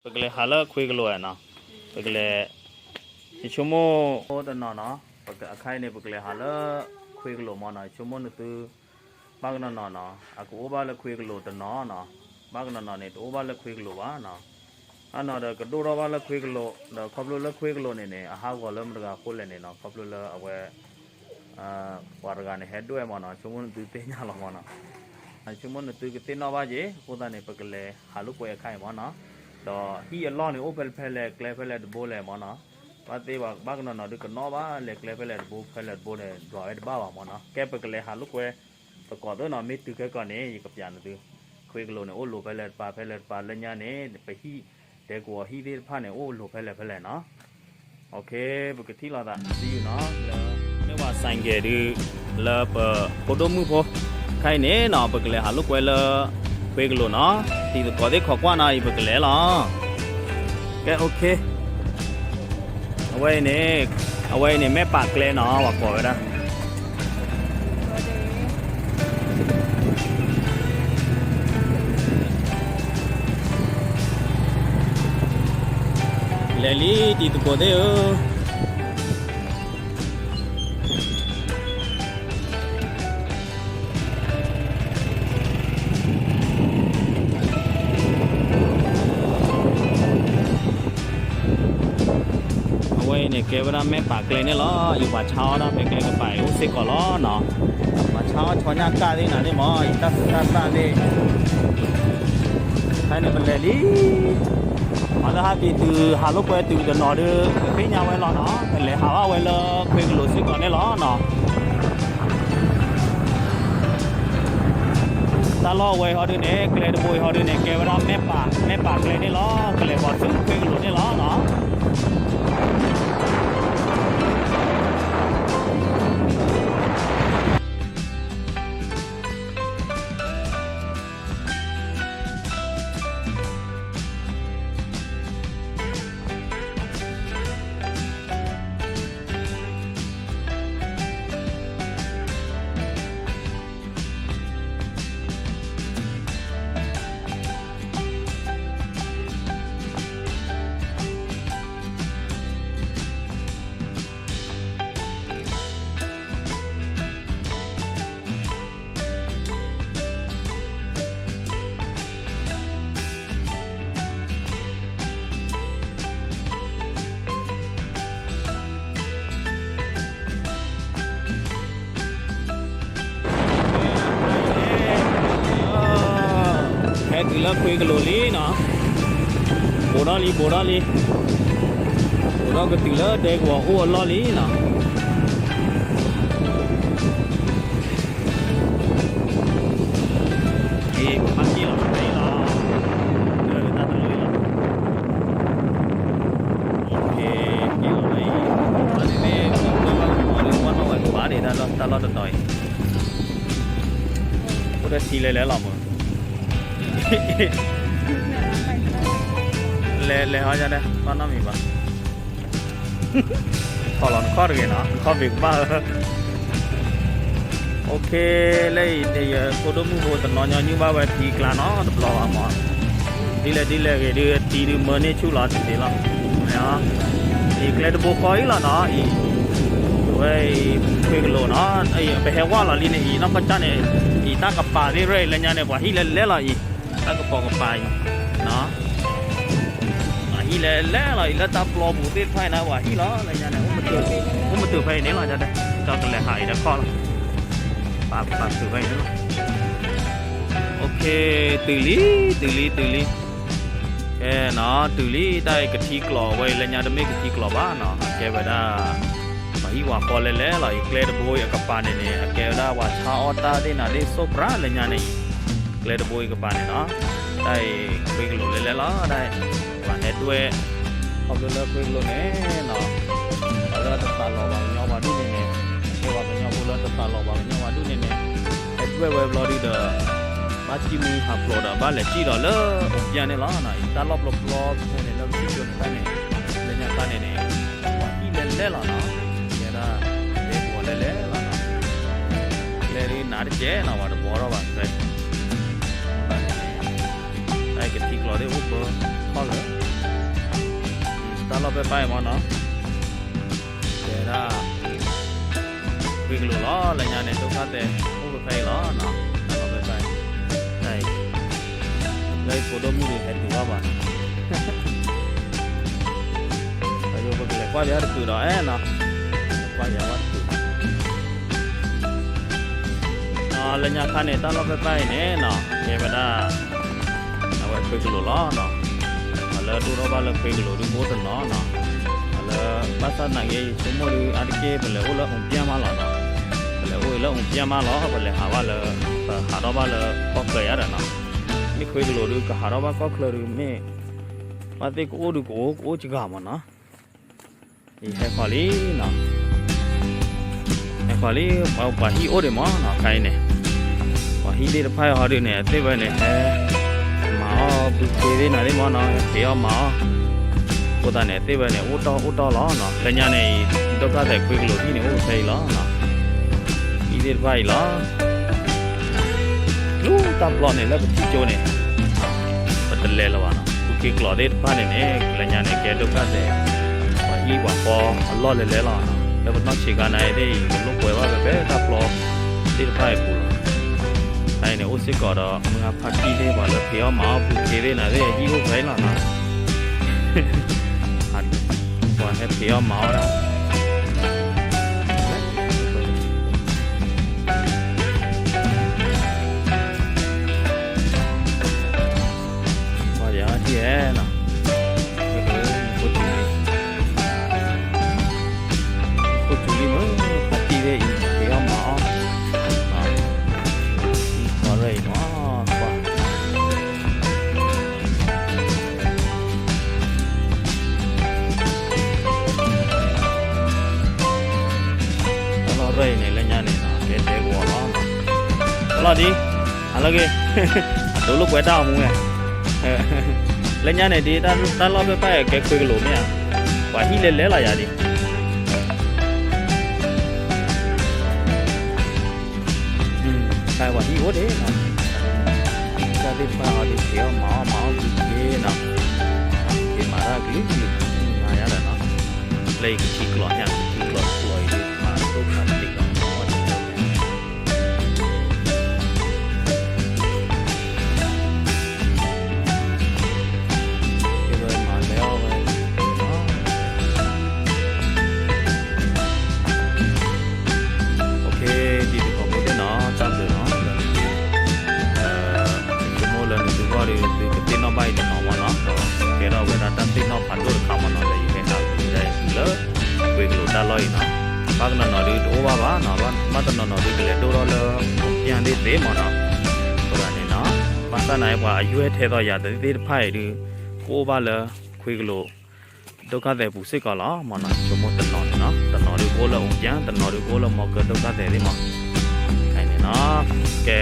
ပကလဲၤဟးလၢခွ့ကလိၤနီၤ, ပကလဲၤ, ယဆိကမိၣ်တနီၤနီၤ, အခါအံၤန့ၣ် ပကလဲၤဟးလၢခွ့ကလိၤမ့ၢ်နီၤ, ယဆိကမိၣ်နသု ဘၣ်ကနီၤနီၤနီၤ အကအိၣ်ဘၣ်လၢခွ့ကလိၤတနီၤနီၤ, ဘၣ်ကနီၤနီၤန့ၣ် တအိၣ်ဘၣ်လၢခွ့ကလိၤဘၣ်နီၤ, အနီၤဒီးကဒိၣ်ထီၣ်ဘၣ်လၢခွ့ကလိၤ, ဒီးခီဖျိလၢခွ့ကလိၤန့ၣ်န့ၣ် အဟးဂီၤလၢမတၤတဂၤအဃိလဲၣ်န့ၣ်နီၤ, ခီဖျိလၢအဝဲ ပှၤတဂၤန့ၣ် ဟဲဒွဲၣ်မ့ၢ်နီၤ, ဆိကမိၣ်နသုသ့ၣ်ညါလီၤမ့ၢ်နီၤ, ဆိကမိၣ်နသုကသ့ၣ်နီၣ်ဘၣ်က့ၤ, အဃိသတးန့ၣ် ပကလဲၤဟးလိာ်ကွဲအခါအံၤမ့ၢ်နီၤ, ဒီးဟံၣ်အလီၢ်န့ၣ် အိၣ်ဖဲလဲၣ်ဖဲလဲၣ် ကျဲဖဲလဲၣ်တဘိလဲၣ်မ့ၢ်နီၤ, ဘၣ်သ့ၣ်ဘၣ် ဘၣ်ကနီၤနီၤဒုးကနီၣ်ဘၣ်လဲၤကျဲဖဲလဲၣ်တဘိ ဖဲလဲၣ်တဘိန့ၣ် ဒွးဝဲတဘၣ်ဘၣ်မ့ၢ်နီၤ, ကဲပကလဲၤဟးလိာ်ကွဲ သကိးသ့နီၤ, မ့ၢ်တုၤခဲကီးန့ၣ် ယကပျးနသု, ခွ့ကလိၤန့ၣ် အိၣ်လိၤဖဲလဲၣ်တပၤ ဖဲလဲၣ်တပၤ လၢညါန့ၣ် ပဟံၣ် ဒဲကဝီၤဟံၣ်သ့ၣ်တဖၣ်န့ၣ် အိၣ်လိၤဖဲလဲၣ်ဖဲလဲၣ်နီၤ, ပကထံၣ်လိာ်သးသုနီၤ, လၢမ့ၢ်ဝဲ ဆိုင်ကယ် ဒုး လၢပဖိဒိၣ်မုၣ်ဖိ, ခဲအံၤန့ၣ်နီၤ ပကလဲၤဟးလိာ်ကွဲလၢ ခွ့ကလိၤနီၤ, တံၤသကိးသ့ၣ်ခိးကွၢ်နီၤ အံၤပကလဲၤလီၤ, ကဲ okay, အဝဲအံၤန့ၣ်, အဝဲအံၤန့ၣ် မဲၢ်ပာ်ကျဲနီၤ ပှၤကိးဝဲဒၣ် လဲၤလံ တံၤသကိးသ့ၣ်ဧၢ, အဝဲအံၤန့ၣ် ကဲဝဲဒၣ်မဲၢ်ပာ်ကျဲန့ၣ်လီၤ, အံၤပှၤဆါအီၣ်ဒၣ်ဖဲကျဲကပၤအံၤအိၣ်စ့ၢ်ကီးလီၤနီၤ, ပှၤဆါအီၣ်ဆီညၣ်ကၣ်သ့ၣ်နၤသ့ၣ်မ့ၢ် အံၤတၢ်သူတၢ်သၣ်သ့ၣ်, ဖဲန့ၣ်ပလဲၤလံ ပှၤလၢဟးက့ၤတုၤ ဟးလိာ်ကွဲတုၤတနီၤဒီး ကသ့ၣ်ညါဝဲလီၤနီၤ, ပလဲၤဟးဘၣ်ဝဲလၢခွ့ကလိၤစ့ၢ်ကီးန့ၣ်လီၤနီၤ, တၢ်လီၢ်ဝဲအံၤဟီဒုန့ၣ် ကျဲတဘိအံၤဟီဒုန့ၣ် ကဲဝဲဒၣ်မဲၢ်ပာ်, မဲၢ်ပာ်ကျဲန့ၣ်လီၤ, ကလဲၤပိာ်ဆူခွ့ကလိၤန့ၣ်လီၤနီၤ. ဟဲတုၤလၢခွ့ကလိၤလံနီၤ, ဘူးထီၣ်လံ ဘူးထီၣ်လံ, ဘူးထီၣ်ကတုၤလၢဒဲကဝီၤအိၣ်အလီၢ်လံနီၤ. အ့ ပဘၣ်က့ၤလီၤဖဲအံၤလီၤ, တၢ်တလိၣ်အံၤလီၤ, က့ၤလီၤဖဲအံၤ, ဘၣ်သ့ၣ်သ့ၣ် ကွၢ်နီၣ်ဝဲကဘၣ်ဒံး တၢ်လီၢ်တတီၤအံၤ, အိၣ်ဒီးထံလဲၤလဲၤလီၤမး, လဲၤလဲၤဟီညါဒဲး ကွၢ်နီၣ်မံၤဘၣ် ထီၣ်လီၤနခီၣ်တဂ့ၤနီၤ, နခီၣ်မ့ၢ်ကဘၣ်ဧၢ, okay, လၢအံၤန့ၣ် ယဖိဒိၣ်မုၣ်ဖိတနီၤညီနုၢ်ဘၣ်ဝဲထံကျါနီၤ တဘျီဘၣ်မး, ဒ်လဲၣ်ဒ်လဲၣ်ဂ့ၤဒုး တံၤဒုးမၢန့ၢ်ဆူၣ်လီၤတံၤလီၤ, အံၤကျဲတဘိဃီအံၤလီၤနီၤ, အံၤ ဝဲအံၤ ခွ့ကလိၤနီၤ, ပဟဲဝဲလီၤလံန့ၣ် အံၤနီၢ်ကီၢ်ကၢ်န့ၣ်, အံၤတၢ်ကပၤသ့ၣ်ရဲၣ်အံၤ လၢညါန့ၣ် ပှၤဟံၣ်လဲၤလဲၤလီၤအံၤ, တၢ်ကပိာ်ကပၤအံၤ ပှၤဟံၣ်လဲၤလဲၤလီၤအံၤ လၢတၢ်ပျီပူၤသ့ၣ်တဖၣ်အံၤန့ၣ် ပှၤဟံၣ်လီၤ လၢညါန့ၣ်, အိၣ်မုာ်တုၤဖဲအံၤန့ၣ်လီၤ, ကၠီကလဲၤဟးအံၤတခီၣ်လီၤ, ပာ်ပာ်တုၤဖဲအံၤန့ၣ်လီၤ, okay, တုၤလံ တုၤလံ တုၤလံ, ကဲနီၤ တုၤလံ တၢ်အံၤကထံကျိးဝဲအံၤ လၢညါတမ့ၢ်ကထံကျိးဘၣ်နီၤ, ကဲဝဲဒၣ် ပှၤဟံၣ်ဝၤဃီလဲၤလဲၤလီၤအံၤ, ကျဲတဘိအံၤအကပၤန့ၣ်န့ၣ် အကဲဝဲဒၣ်ပှၤဆါအီၣ်တၢ်သ့ၣ်နၤသ့ၣ် စိၣ်ပြးလၢညါန့ၣ်အံၤ, ကျဲတဘိအံၤကပၤန့ၣ်နီၤ, တၢ်အံၤ ခွ့ကလိၤလဲၤလဲၤလီၤ, တၢ်အံၤ ပှၤဟဲဒွဲၣ် ခီဖျိလၢခွ့ကလိၤန့ၣ်နီၤ, ပှၤလၢတသးလီၤပှၤကညီပှၤဒူၣ်န့ၣ်န့ၣ်, ကဲပှၤကညီဖိလၢတသးလီၤပှၤကညီပှၤဒူၣ်န့ၣ်န့ၣ်, ဟဲဒွဲၣ်ဝဲဘျီဒုဒီး ဘၣ်စံၣ်မုၢ်ဟးဖျိးဒီး ဘၣ်လဲၤစံၣ်ဒီးလၢအိၣ်ပျဲၢ်န့ၣ်လီၤ, အံၤတၢ်လီၢ်ပျီပျီဖဲန့ၣ် လၢပစံၣ်ကၠိန့ၣ်တၢ်န့ၣ်, လၢညါတၢ်န့ၣ်န့ၣ် ပှၤဟံၣ်လဲၤလဲၤလီၤနီၤ, ကဲဒၣ် ဒဲကဝီၤလဲၤလဲၤလီၤနီၤ, လဲၤဒုးနးတကဲးနီၤ ပှၤတဘှီထီၣ်ဘၣ်ဖဲ တၢ်အံၤကထံကျိးသ့ၣ်အိၣ်ပၢထီၣ်လၢ တၢ်လီၢ်ဖဲပၢ်အံၤမ့ၢ်နီၤ, ကဲဒၣ် ခွ့ကလိာ်လီၤ လၢညါန့ၣ် ဒုက္ခသည် အိၣ်ဖဲဖဲအံၤလီၤနီၤ, တၢ်လီၢ်ဖဲပၢ်အံၤ, တၢ်အံၤ လၢယဖိဒိၣ်မုၣ်ဒုးဟဲတုၤဘၣ်ဘၣ်နီၤ, ပကလဲၤကွၢ်ပယါတကုာ်ဒီးအဲၣ်နီၤ, ကွၢ်ပယါဝဲတကုာ် လၢညါခါန့ၣ် တၢ်လီၢ်ဖဲပၢ်အံၤန့ၣ်နီၤ ကဲဝဲဒၣ် အဝဲခွ့ကလိာ်လီၤနီၤ, အလၢဒိၣ်ထီၣ်ဘၣ်လၢခွ့ကလိာ်ဒုးအိၣ်တနီၤနီၤ, အလၢ ဘၣ်ဆၣ်သနာ်က့ ယဆိကမိၣ်ဒုး အါတက့ၢ် ပလဲၤအိၣ်လၢအိၣ်ပျဲၢ်မးလီၤနီၤ, ပလဲၤအိၣ်လၢအိၣ်ပျဲၢ်မးလီၤ ပလဲၤဟးဘၣ်လၢ ပဟးထီၣ်ဘၣ်လၢကီၢ်ချၢယါဒီးနီၤ, မ့ၢ်ခွ့ကလိာ်ဒုး ကဟးထီၣ်ဘၣ်ကီၢ်ချၢဒုးမ့ၢ် ဘၣ်သ့ၣ်ကအိၣ်ဒုးကအိၣ် ကအိၣ်ကဂၤမးနီၤ အံၤဟဲခီလံနီၤ, ဟဲခီလံ, ပှၤဟံၣ်အိၣ်ဒံးမးနီၤ ခါအံၤန့ၣ်, ပှၤဟံၣ်သ့ၣ်တဖၣ်ဟီဒုးန့ၣ် အသ့ၣ်ဝဲန့ၣ် ဟဲမၤအီၣ်ဘုခ့သ့ၣ်နၤသ့ၣ်မးနီၤ ဟဲဖံးအီၣ်မၤအီၣ်, အဃိသတးန့ၣ် အသ့ၣ်ဝဲန့ၣ် အိၣ်တီၢ်အိၣ်တီၢ်လီၤနီၤ, လၢညါန့ၣ် ဒုက္ခသည်ခွ့ကလိာ်ဟံၣ်န့ၣ် အိၣ်ဖဲအံၤလီၤနီၤ, ဟံၣ်သ့ၣ်တဖၣ်အံၤလီၤ လၢတၢ်ပျီန့ၣ်လၢပထံၣ်ကၠိန့ၣ် ပတလဲၤလၢၤဘၣ်နီၤ, ဘုခ့ကျိာ်သ့ၣ်တဖၣ်န့ၣ်န့ၣ် လၢညါန့ၣ် ကဲဒုက္ခသည် ပှၤဟံၣ်ပှၤဃီအလီၢ်လဲၤလဲၤလီၤနီၤ, လၢပနီၢ်ဆံးခါနၤအံၤသ့ၣ်အံၤ ပလိာ်ကွဲဘၣ်ဖဲဖဲတၢ်ပျီသ့ၣ်တဖၣ်အံၤပူၤလီၤ, အအံၤန့ၣ် အိၣ်စ့ၢ်ကီးဒီး မုၢ်ဂၢ်ဖါတံၢ်သ့ၣ် ပှၤလၢဖံးအီၣ်မၤအီၣ်ဘုခ့သ့ၣ်နၤသ့ၣ် ဟံၣ်အိၣ်ဖဲအံၤလီၤနီၤ ပှၤဟဲဖံးအီၣ်မၤအီၣ်ဒၣ် ပှၤယၤဟံၣ်ဧဲနီၤ, ခိၣ်စူၤလံ, ခိၣ်စူၤလံမ့ၢ် ဖါတံၢ်သ့ၣ်အံၤ ဖံးအီၣ်မၤအီၣ်, ပှၤရဲၣ်အံၤနီၤ, ပှၤ တၢ်လီၢ်ရဲၣ်အံၤန့ၣ် လၢညါန့ၣ် ကဲတဲကဝီၤလီၤ, တၢ်လီၢ်ဒ် အလီၢ်ဂ့ၤ အဒိလိာ်ကွဲတၢ်အီၤမူဝဲ, လၢညါန့ၣ်ဒ် တၢ်လီၢ်ဖဲပၢ်အံၤကဲခွ့ကလိာ်မ့ၢ်ဧါ, ပှၤဟံၣ်လဲၤလဲၤလီၤယၤဒ် ပှၤဟံၣ်အိၣ်ဒံးနီၤ, တၢ်သ့ၣ်တဖၣ်အီၤဒ် ဖံးအီၣ်မၤအီၣ်မၤအီၣ်ဘုခ့နီၤ, ဖံးမၤတၢ်ကလုာ်ကလုာ် မုၢ်နၤယါဒီးနီၤ, လၢယကထံကျိးညါ ကထံကျိးကျိးအံၤဒ် မၤဒိၣ်မၤတံၢ်ဒီး မၤတံၢ်ဒီး ကဲဝဲမၤလဲၤအီၣ်ဝဲ ဒ်တခီဖိသ့ၣ်နီၤ တၢ်ဘျုးနီၤ လၢနသု ဆိကမိၣ်လၢနသုဂီၢ်ဒီး သုကသ့ၣ်နီၣ်ဘၣ်အံၤတနီၤမ့ၢ်နီၤ, ကဲထီၣ်ဝဲဒၣ်တၢ်သ့ၣ်နီၣ်ဖးဒိၣ်တခါမ့ၢ်နီၤ လၢယဟဲဟးလၢ ခွ့ကလိာ်တၢ်လီၢ်အံၤနီၤ, ဘၣ်တနီၤနီၤဒုးတအိၣ်ဘၣ်ဘၣ်နီၤ, ဘၣ်တနီၤနီၤဒုးကလဲၤဒိၣ်ထီၣ်လၢ အိၣ်ပျဲၢ်သ့ၣ်သ့မ့ၢ်နီၤ, အဃိသတးန့ၣ်နီၤ ဘၣ်ဆၣ်နၤပှၤအယွဲၢ်ထဲသိးယၤသ့ၣ်တဖၣ်အံၤဒုး ကအိၣ်ဘၣ်လၢ ခွ့ကလိာ် ဒုက္ခသည်ပူၤစ့ၢ်ကီးလီၤမ့ၢ်နီၤ, ဆိကမိၣ်တနီၤန့ၣ်နီၤ, တနီၤဒုးကအိၣ်လၢအိၣ်ပျဲၢ် တနီၤဒုးကအိၣ်လၢ မီကၢၢ်ဒုက္ခသည်သ့ၣ်မ့ၢ်, ခဲအံၤန့ၣ်နီၤ, ကဲ